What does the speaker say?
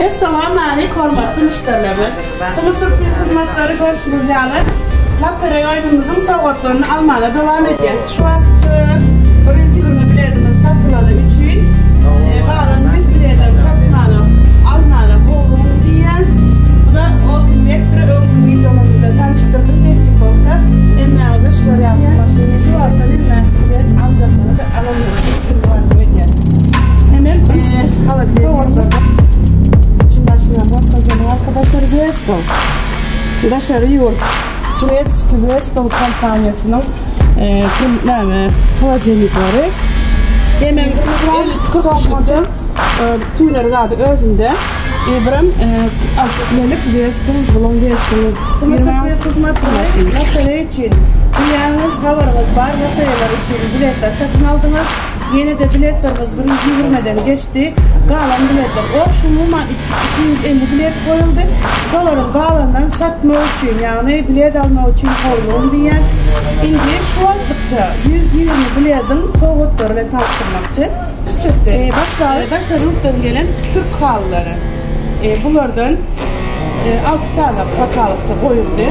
Essalamu aleýk hormatly müşderilerimiz. Tümi sürpriz hyzmatlary görşüňiz ýaly lotereý oýnumyzyň sowgatlaryny almaga dowam edýäs. Şu wagtça 120 biletimiz satylany üçin galan 100 biledem satmana almana howlugyň diýýäs. Bu-da Opel Vectra öňki wideolarymyzda tanyşdyrdym nesip bolsa hemmäňize şular ýaly maşyny şu wagtdan hemme bilet aljaklara-da alanlara üstünlik arzuw edýän. Hemem sowgatlarda Maşyna görkezeniň arkadaşlar Vestel. Daşary ýurt Turetski Vestel kompaniýasynyň näme holodilnikleri. Hemem 40 tüýleri zady özünde. Ibram altlelik Vestel bulan Vestel. Tüýler hyzmatlary lotereýa üçin. Bilýäňiz habaryňyz bar lotereýalar üçin biletler satyn aldyňyz. Ýene-de biletlerimiz 120-den geçdi. Galan biletler, obş umuman 250 bilet goýuldy. Şolaryň galanlaryny satmak üçin, ýagny bilet almak üçin howlugyň diýýän. Indi şu wagtlykça 120 bilediň sowgatlary bilen tanyşdyrmakçy. Başlap daşary ýurtdan gelen türk halylary. Bulardan 6 sany pokalykça goýuldy.